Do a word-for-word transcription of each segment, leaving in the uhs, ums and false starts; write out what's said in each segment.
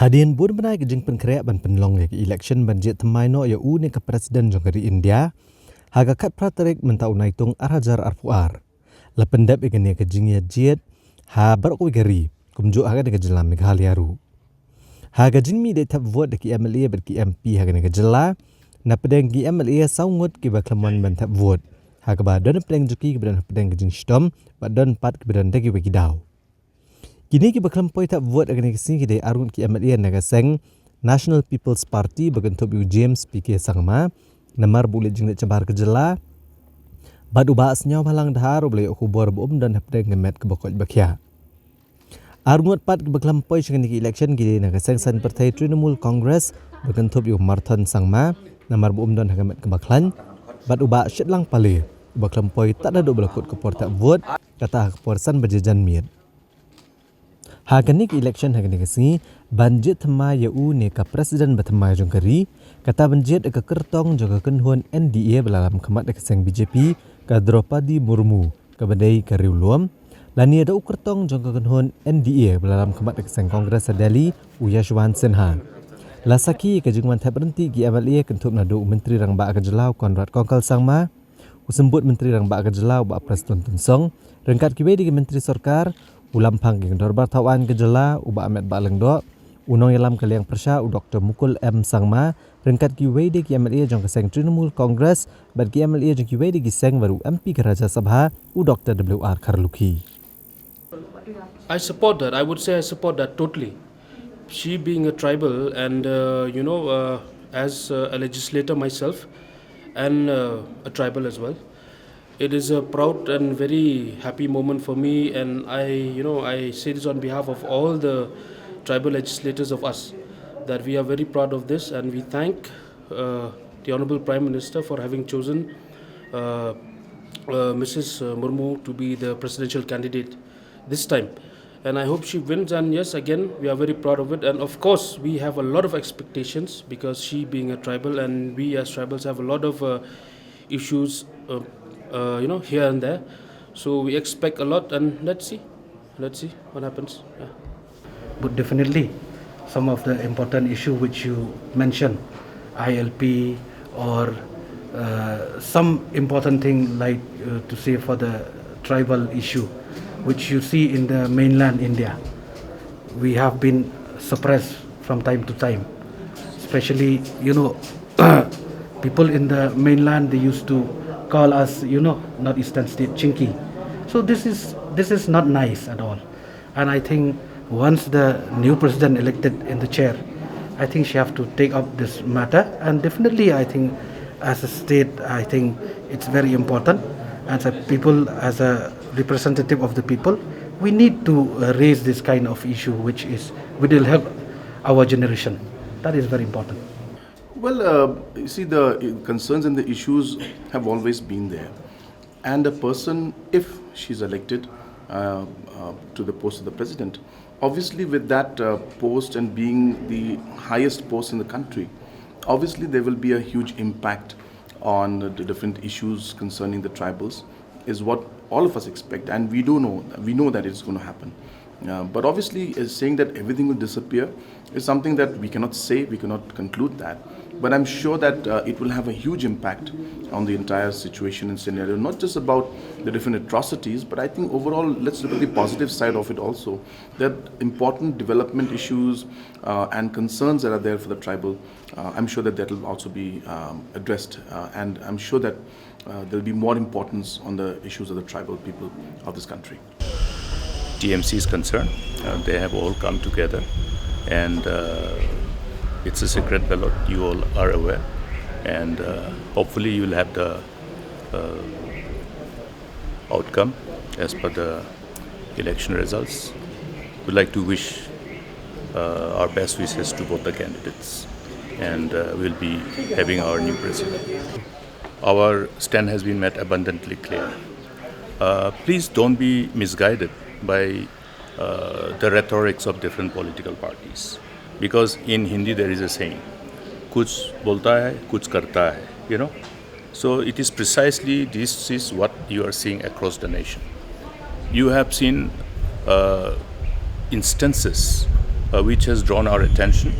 Hadien bun bnai ka jingpynkhreh ban pynlong ïa ka election ban jied thymmai noh ïa une ka president jong ka ri India, ha ka khatphra tarik mynta u Naitung arhajar arphew ar, la pyndep ïa kane ka jingïajied ha baroh kawei ka ri, kumjuh ha kane ka jylla Meghalaya ruh. Ha ka jingmih dei thep vote da ki M L A bad ki M P ha kane ka jylla, na pdeng ki M L A saw ngut kiba khlem wan ban thep vote, ha kaba don pdeng jong ki kiba don pdeng ka jingshitom, bad don pat kiba don da kiwei ki daw. Kine kiba khlem poi thep vote ha kane ka sngi ki dei ar ngut ki M L A na ka seng National People's Party ba kynthup ïa u James P K Sangma, namar ba u leit jingleit shabar ka jylla, bad u Bah Sniawbhalang Dhar uba la ïoh khubor ba um don hapdeng ka met kaba koit ba khiah. Ar ngut pat kiba khlem poi sha kane ka election ki dei na ka seng saiñ pyrthei Trinamool Congress ba kynthup ïa u Marthon Sangma, namar ba um don ha ka met kaba khlaiñ, bad u Bah Shitlang Pale uba khlem poi tad haduh ba la kut ka por thep vote, kata ha ka por san baje janmiet. Ha kane ka election ha kane ka sngi, ban jied thymmai ïa une ka president ba thymmai jong ka ri, kata ban jied ïa ka kyrtong jong ka kynhun N D A ba la lam khmat da ka seng B J P, ka Droupadi Murmu, kaba dei ka riewlum, lane da u kyrtong jong ka kynhun N D A ba la lam khmat da ka seng Congress ha Delhi, u Yashwant Sinha. La sakhi ïa ka jingwan thep ryntih ki M L A kynthup naduh u Myntri Rangbah ka jylla u Conrad Kongkal Sangma, u Symbud Myntri Rangbah ka jylla u Bah Prestone Tynsong, ryngkat kiwei de ki Myntri Sorkar, u Lamphang ki Dorbar Thaw Aiñ ka jylla u Bah Metbah Lyngdoh, u Nongïalam ka Liang Pyrshah u Doctor Mukul M Sangma, ryngkat kiwei de ki M L A jong ka seng Trinamool Congress, bad ki M L A jong kiwei de ki seng bad u M P ka Rajya Sabha u Doctor W R Kharlukhi. I support that. I would say I support that totally. She being a tribal and, uh, you know, uh, as, uh, a legislator myself and, uh, a tribal as well, it is a proud and very happy moment for me. And I, you know, I say this on behalf of all the tribal legislators of us, that we are very proud of this and we thank, uh, the Honorable Prime Minister for having chosen, uh, uh, Missus Murmu to be the presidential candidate this time. And I hope she wins. And yes, again, we are very proud of it. And of course, we have a lot of expectations because she being a tribal, and we as tribals have a lot of, uh, issues, uh, uh, you know, here and there. So we expect a lot, and let's see, let's see what happens. Yeah. But definitely, some of the important issue which you mentioned, I L P or, uh, some important thing like, uh, to say for the tribal issue, which you see in the mainland India, we have been suppressed from time to time. Especially, you know, people in the mainland, they used to call us, you know, Northeastern state chinky. So this is, this is not nice at all. And I think once the new president elected in the chair, I think she have to take up this matter. And definitely, I think as a state, I think it's very important. As a people, as a representative of the people, we need to, uh, raise this kind of issue, which is, which will help our generation. That is very important. Well, uh, you see, the i- concerns and the issues have always been there. And a person, if she's elected, uh, uh, to the post of the president, obviously with that, uh, post and being the highest post in the country, obviously there will be a huge impact on the different issues concerning the tribals, is what all of us expect, and we do know, we know that it's going to happen. Uh, but obviously, uh, saying that everything will disappear is something that we cannot say, we cannot conclude that. But I'm sure that, uh, it will have a huge impact on the entire situation and scenario, not just about the different atrocities, but I think overall, let's look at the positive side of it also. That important development issues, uh, and concerns that are there for the tribal, uh, I'm sure that that will also be, um, addressed, uh, and I'm sure that, uh, there'll be more importance on the issues of the tribal people of this country. T M C is concerned, uh, they have all come together, and, uh, it's a secret ballot, you all are aware, and, uh, hopefully you will have the, uh, outcome as per the election results. We'd like to wish, uh, our best wishes to both the candidates, and, uh, we'll be having our new president. Our stand has been made abundantly clear. Uh, please don't be misguided by, uh, the rhetorics of different political parties. Because in Hindi there is a saying, "Kuch bolta hai, kuch karta hai," you know. So it is precisely this is what you are seeing across the nation. You have seen, uh, instances uh, which has drawn our attention,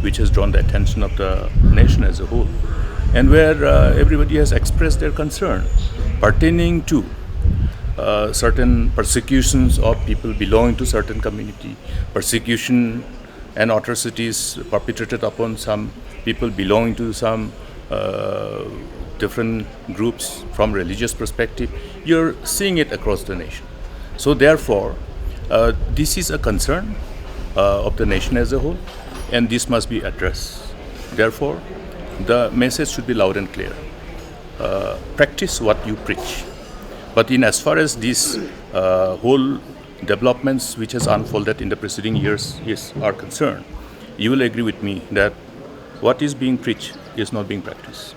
which has drawn the attention of the nation as a whole, and where uh, everybody has expressed their concern pertaining to uh, certain persecutions of people belonging to certain community, persecution and atrocities perpetrated upon some people belonging to some uh, different groups from religious perspective. You're seeing it across the nation. So therefore, uh, this is a concern uh, of the nation as a whole, and this must be addressed. Therefore, the message should be loud and clear. Uh, practice what you preach. But in as far as this uh, whole developments which has unfolded in the preceding years is, are concerned, you will agree with me that what is being preached is not being practiced.